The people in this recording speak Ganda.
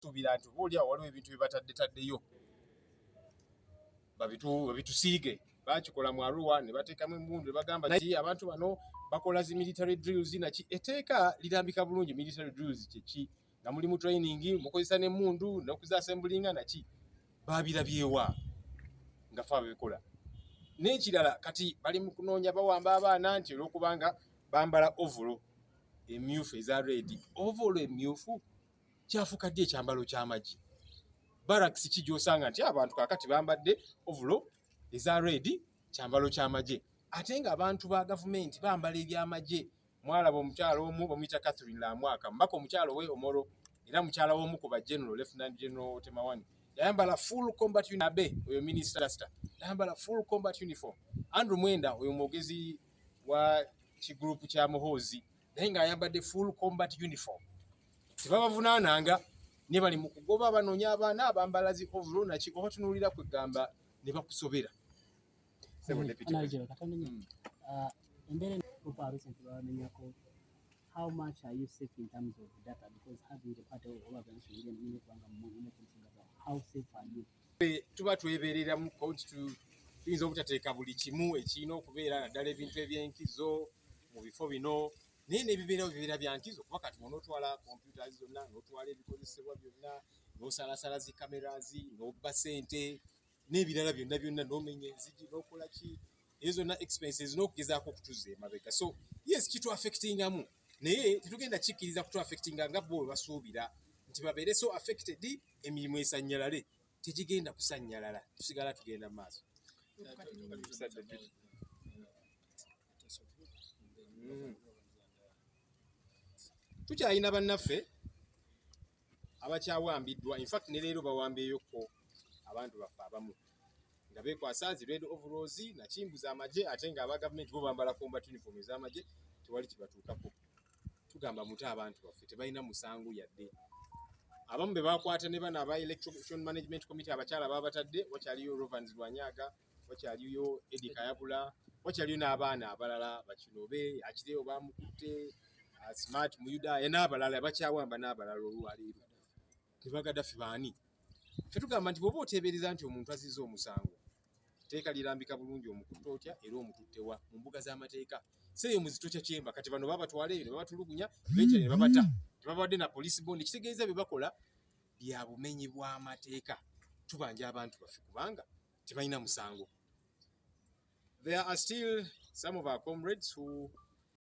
Tusuubira nti oba oliawo waliwo ebintu bye bataddetaddeyo babitusiige. Bakikola mu Arua ne bateekamu emmundu ne bagamba nti abantu bano bakola zi military drills naki. Etteeka lirambika bulungi military drills kyeki, nga muli mu training mukozesa n'emmundu n'okuzasembulinga naki. Babirabyewa nga fe ababikola? N'ekirala, kati bali mu kunoonya bawamba abaana nti olwokubanga bambala overall emyufu eza red. Overall emyufu kyafuuka ddi ekyambalo ky'amagye? Barracks ki gy'osanga nti abantu kaakati bambadde overall eza red, kyambalo ky'amagye, ate ng'abantu ba gavumenti bambala ebyamagye? Mwalaba omukyalo omu bamuyita Catherine Lamwaka, mubaka omukyalo we Omoro, era mukyala w'omu ku ba general, Lieutenant General Temawani, yayambala full combat. Abe oyo minister yayambala full combat uniform. Andrew Mwenda, oyo mwogezi wa kigurupu kya Muhoozi, naye ng'ayambadde full combat uniform. Tebabavunaananga ne bali mu kugoba banoonya abaana abambala zi overall naki. Obatunuulira kwegamba ne bakusobera. Ssebo Deputy President. Katono nnyo. Embeera eno recently babamenyako. How much are you safe in terms of data? Because having a party oba organization nnyo kubanga mulina kusinga, how safe are you? Tuba twebeereramuko nti tuyinza obutateeka buli kimu ekirina okubeera, naddala ebintu ebyenkizo mu bifo bino, naye n'ebibeerawo bibeera bya nkizo, kuba kati onootwala computers zonna, n'otwala ebikozesebwa byonna, n'osalasala zi cameras, n'obba ssente n'ebirala byonna byonna, n'omenya enzigi, n'okola ki, ezo zonna expenses n'okugezaako okutuzza emabega. So yes, kitu affectingamu, naye tetugenda kikkiriza kutu affectinga nga bo bwe basuubira nti babeere so affected emirimu esannyalale. Tegigenda kusannyalala, tusigala tugenda mu maaso. Tukyalina bannaffe abakyawambiddwa. Infact ne leero bawambyeyokko abantu baffe abamu nga beekwasa zi red overalls nakimbuza amagye, ate nga aba gavumenti bo bambala combat uniform ez'amagye, tewali kibatuukako. Tugamba mute abantu baffe, tebalina musango yadde. Abamu be bakwata ne bano aba Election Management Committee, abakyala babatadde. Wakyaliyo Rovans Lwanyaga, wakyaliyo Eddie Kayabula, wakyaliyo n'abaana abalala bakinobe akireyo bamukutte, Smart Muyudaaya n'abalala bakyawamba n'abalala olwaleero ne bagadafi baani. Ffe tugamba nti bw'oba oteebereza nti omuntu azizza omusango, tteeka lirambika bulungi omukutte otya era omututtewa mu mbuga z'amateeka, seeyo muzitokya kyemba. Kati bano babatwala eyo ne babatulugunya, bekyere ne babata, tebabadde na police bond. Kitegeeza bye bakola bya bumenyi bw'amateeka. Tubanja abantu baffe kubanga tebalina musango. There are still some of our comrades who